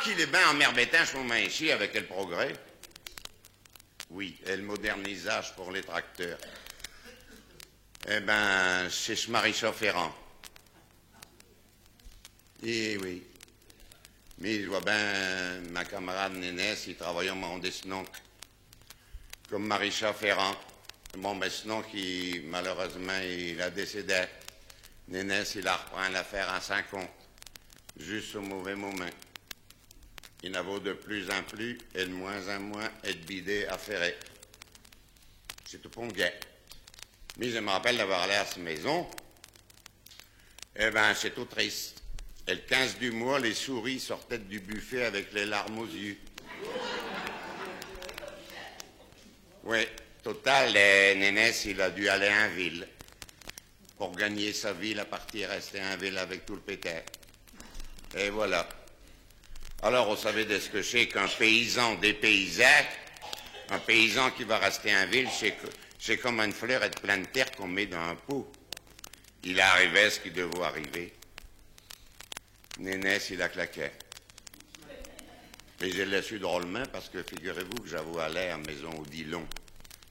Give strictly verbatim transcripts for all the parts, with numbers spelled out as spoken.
Qu'il est ben emmerdé in ch' momint ichi avec el progrès. Oui, et l' modernisage pour les tracteurs. Eh ben, ch'est ch' maréchal Ferrand. Eh oui. Mais j' vos ben, min camarade Nénès, i travaillot à m' rinde s'n onque. Comme maréchal Ferrand. Bon, mais s'n onque, i, malheureusemint, il a décédé. Nénès, il a reprins l'affaire à sin compte. Jusse au mauvais momint. I n'avot de plus in plus et de moins in moins et de bidets à ferrer. Ch'est tout pon gai. Mais j' me rappelle d'avoir allé à s' maison. Eh ben, ch'est tout triste. Et l' quinze du mois, les souris sortottent du buffet avec les larmes aux yux. Oui, total, eh, Nénès, il a dû aller in ville. Pour gagner sa vie, il a parti rester in ville avec tout l' pétard. Et voilà. Alors, vous savez de ce que ch'est qu'un paysan dépaysé, un paysan qui va rester in ville, ch'est co-, ch'est comme eune fleur ed pleine terre qu'on met dins un pot. Il est arrivé ce qui devot arriver. Nénès, il a claqué. Et je l'ai su drôlemint parce que figurez-vous que j'avos allé à l' maison Odilon.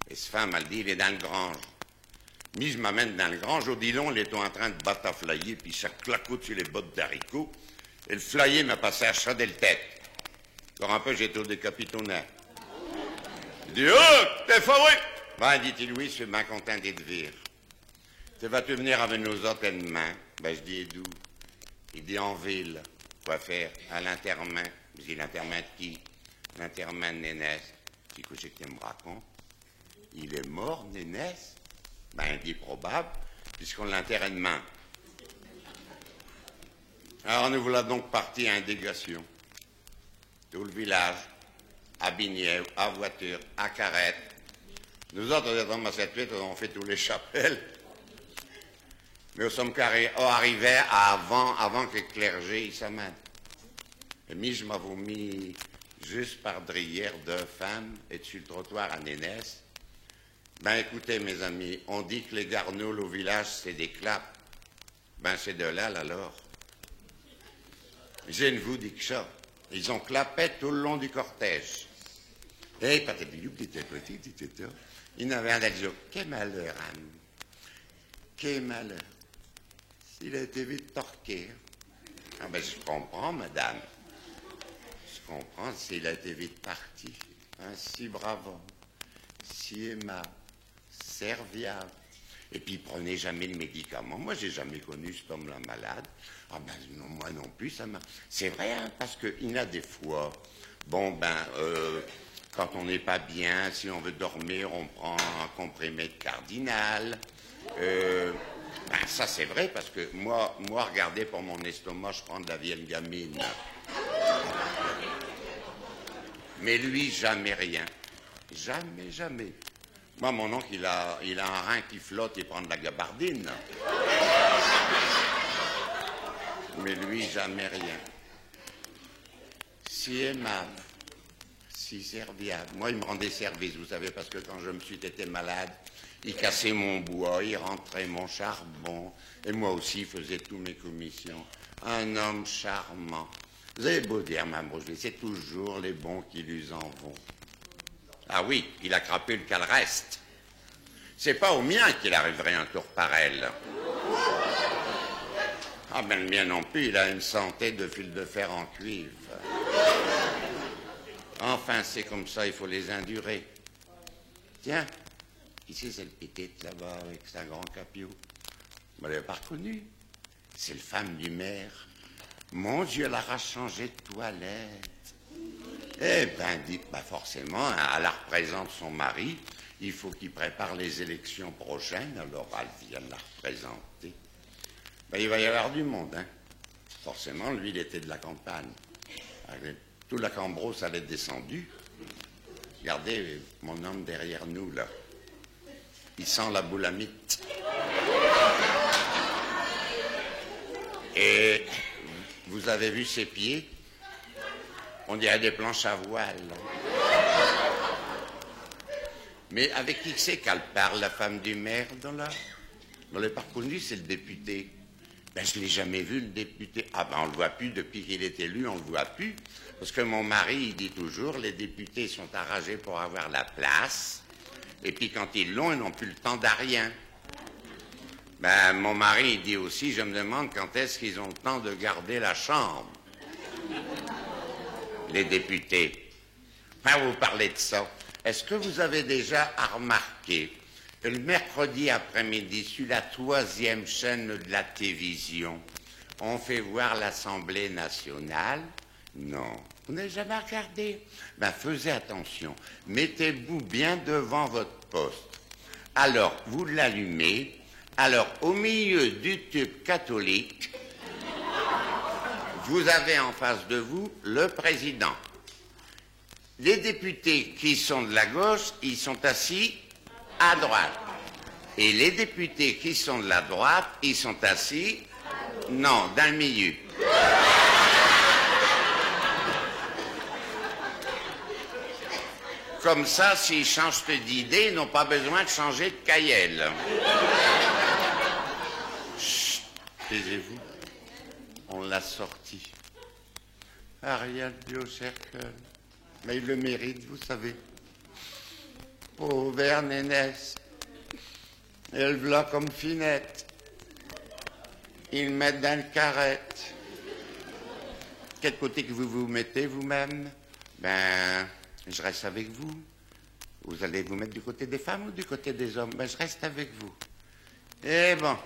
Et s' femme, all' dit, il est dins l' grange. Mi, j' m'amène dins l' grange, Odilon, il étot in train d' bataflayer, pis cha claquot su les bottes d'haricots, et l' flayer m'a passé à travers l' tête. Alors un peu, j'étos décapitonné. I dit : « Oh, t'es fâché ? » « Ben, dit-i, oui, j' sus ben contint de t' vir. Te vas-tu v'nir avec nous autes edmain ? » Ben, j' dis : « Et d'où ? » I dit : « In ville. » « Quoi faire ? » « À l'interremint. » J' dis : « L'interremint de qui ? » « L'interremint de Nénès. » J' dis : « Quo ch'est que te m' racontes ? Il est mort, Nénès ? » « Ben, i dit : « Probable, puisqu'on l'interre edmain. » Alors, nous voilà donc partis in dégation. Tout l' village, à binière, à voiture, à carette. Nous autes, in sept-huit, in avons fait tous les chapelles. Mais in sommes carré-, oh, arrivés avant, avant que l' clergé i s'amène. Et mi, j' m'avos mis jusse par drière d'eux femmes et su l' trottoir à Nénès. Ben, acoutez, mes amis, in dit que les garnoules au village, ch'est des clapes. Ben, ch'est de là, alors. Je n' vous dis que cha. I ont clapé tout l' long du cortège. Et patati, patata, i n'avot un d'eux qui dit : « Qué malheur, hein. Qué malheur. S'il a été vite torqué. » « Ah ben, j' comprinds, madame. J' comprinds, s'il a été vite parti. Un si brave homme, si aimable, serviable. Et pis, i prenot jamais d' médicaments. Moi, j'ai jamais connu ch't homme-là malade. » « Ah ben, non, moi non plus, cha m'a... » « Ch'est vrai, hein, parce que i n'a des fos, bon, ben, euh, quand in n'est pas bien, si in veut dormir, in prind un comprimé d' cardinal. » Euh, ben, cha, ch'est vrai, parce que moi, moi, regardez, pour min estomac, j' prinds d' la vielle gamine. Mais lui, jamais rien. Jamais, jamais. Moi, min onque, il a, il a un rein qui flotte, i prind d' la gabardine. Mais lui, jamais rien. Si aimable, si serviable. Moi, i m' rindot service, vous savez, parce que quand j' sus été malade, i cassot min bois, i rintrot min charbon, et moi aussi, i faijot tous mes commissions. Un homme charmant. Vous avez beau dire, Mme Rochelet, ch'est toujours les bons qui lus en vont. Ah oui, il a crapu l' cale reste. Ch'est pas au mien qu'il arriverot un tour parel. Ah ben, l' mien non plus, il a eune santé de fil de fer en cuivre. Enfin, ch'est comme cha, i faut les indurer. Tiens, qui ch'est chelle pitite là-bas avec sin grand capiau ? Vous l'avez pas reconnue ? Ch'est l' femme du maire. Mon Dieu, elle ara changé d' toilette. Eh ben, dites, bah forcément, hein, elle arprésinte sin mari, i faut qu'i prépare les élections prochaines, alors elle vient l'arprésinter. Ben, i va y avoir du monde, hein. Forcément, lui, il étot d' la campagne. Avec tout la Cambrousse, alle est descindue. Regardez, min homme derrière nous, là. I sint la boulamite. Et vous avez vu ses pieds ? In dirot des planches à voile. Mais avec qui ch'est qu'alle parle, la femme du maire, donc, là ? Vous l'avez pas reconnu, ch'est l' député. Ben, je l'ai jamais vu, le député. Ah ben, on le voit plus depuis qu'il est élu, on le voit plus. Parce que mon mari, il dit toujours, les députés sont arrangés pour avoir la place. Et puis quand ils l'ont, ils n'ont plus le temps d'à rien. Ben, mon mari, il dit aussi, je me demande quand est-ce qu'ils ont le temps de garder la chambre. Les députés. Quand vous parlez de ça, est-ce que vous avez déjà remarqué, le mercredi après-midi, sur la troisième chaîne de la télévision, on fait voir l'Assemblée nationale ? Non. Vous n'avez jamais regardé ? Ben, faites attention. Mettez-vous bien devant votre poste. Alors, vous l'allumez. Alors, au milieu du tube catholique, vous avez en face de vous le président. Les députés qui sont de la gauche, ils sont assis à droite. Et les députés qui sont de la droite, ils sont assis, non, dans le milieu. Comme ça, s'ils changent d'idée, ils n'ont pas besoin de changer de cayelle. Chut, taisez-vous. On l'a sorti. Ariel Biocercle. Mais il le mérite, vous savez. Pauvre Nénesse. Elle v'là comme Finette. Ils le mettent dans le carrette. Quel côté que vous vous mettez, vous-même ? Ben, je reste avec vous. Vous allez vous mettre du côté des femmes ou du côté des hommes ? Ben, je reste avec vous. Eh bon.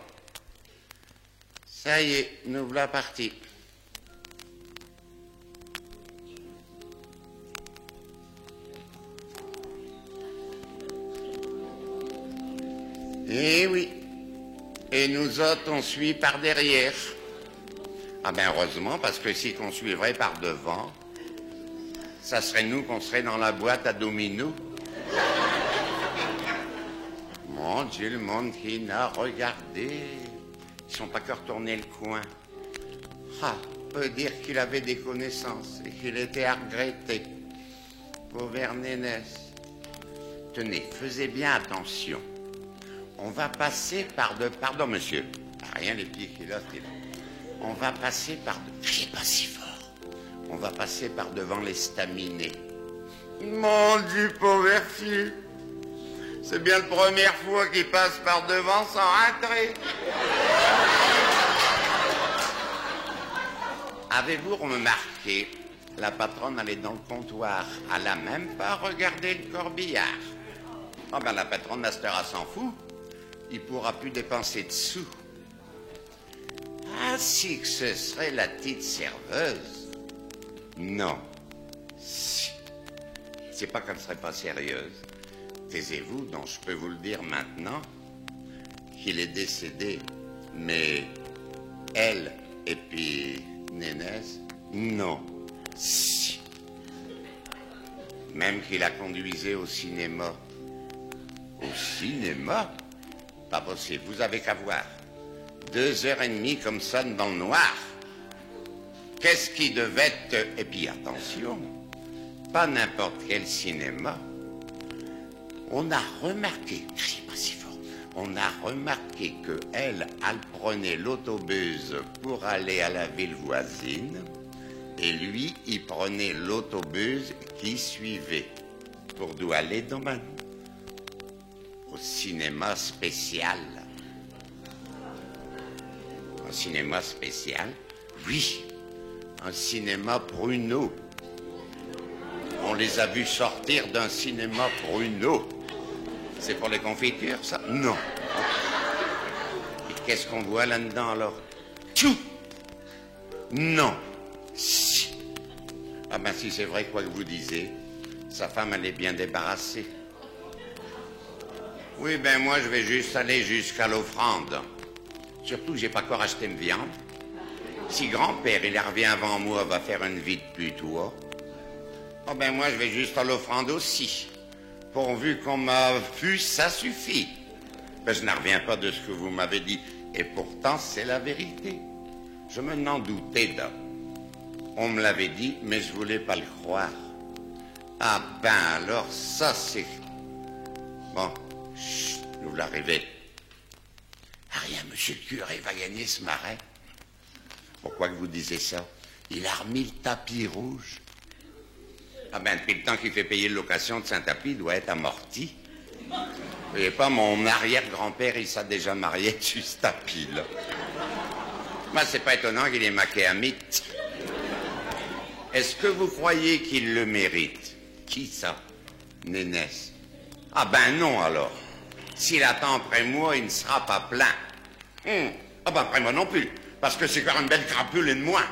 Ça y est, nous voilà partis. Eh oui. Et nous autres, on suit par derrière. Ah ben heureusement, parce que si qu'on suivrait par devant, ça serait nous qu'on serait dans la boîte à dominos. Mon Dieu, le monde qui n'a regardé. Ils sont pas que retournés le coin. Ah, peut dire qu'il avait des connaissances et qu'il était à regretter. Pauvre Nénesse. Tenez, faisez bien attention. On va passer par de... Pardon, monsieur. Ah, rien, les pieds qui là, c'est là. On va passer par de... Criez pas si fort. On va passer par devant l'estaminet. Mon Dieu, pauvre fille. C'est bien la première fois qu'il passe par devant sans rintrer. Avez-vous remarqué, la patronne, elle est dans le comptoir, elle a même pas regardé le corbillard. Oh ben, la patronne, à cette heure, elle s'en fout. Il pourra plus dépenser de sous. Ah, si que ce serait la petite serveuse. Non. Si. C'est pas qu'elle serait pas sérieuse. Taisez-vous, donc je peux vous le dire maintenant, qu'il est décédé. Mais elle, et puis Nénesse, non. Si. Même qu'il la conduisait au cinéma. Au cinéma ? Pas possible, vous avez qu'à voir. Deux heures et demie comme ça dans le noir. Qu'est-ce qui devait être... Et puis attention, pas n'importe quel cinéma. On a remarqué, criez pas si fort, on a remarqué que elle, elle prenait l'autobus pour aller à la ville voisine, et lui, il prenait l'autobus qui suivait. Pour d'où aller demain ? Au cinéma spécial. Un cinéma spécial ? Oui. Un cinéma Pruneau. On les a vus sortir d'un cinéma Pruneau. C'est pour les confitures, ça ? Non. Et qu'est-ce qu'on voit là-dedans, alors ? Tchou ! Non. Si. Ah ben, si c'est vrai, quoi que vous disiez, sa femme, elle est bien débarrassée. Oui, ben moi, je vais juste aller jusqu'à l'offrande. Surtout que j'ai pas encore acheté m' viande. Si grand-père, il revient avant moi, va faire une vie de putois. Oh ben moi, je vais juste à l'offrande aussi. Pourvu qu'on m'a vu, ça suffit. Ben, je n'en reviens pas de ce que vous m'avez dit. Et pourtant, c'est la vérité. Je m'en doutais, là. On me l'avait dit, mais je voulais pas le croire. Ah ben alors, ça c'est... Bon, chut, nous l'arrivés. Ah, rien, monsieur le curé va gagner ce marin. Pourquoi que vous disiez cha ? Il a r'mis l'tapis rouge. Ah ben, d'pis l'temps qu'i fait payer l'location d'sin tapis, i doit ête amorti. V'yez pas, mon arrière-grand-père, i s'a déjà marié dessus ch'tapis-là. Bah, ch'est pas étonnant qu'il ait maqué à mitte. Est-ce que vous croyez qu'il le mérite ? Qui cha ? Nénesse. Ah ben non, alors. S'il attind après moi, i n's'ra pas plaint. Hmm. Ah ben après moi non plus, parce que ch'est cor eune belle crapule ed moins.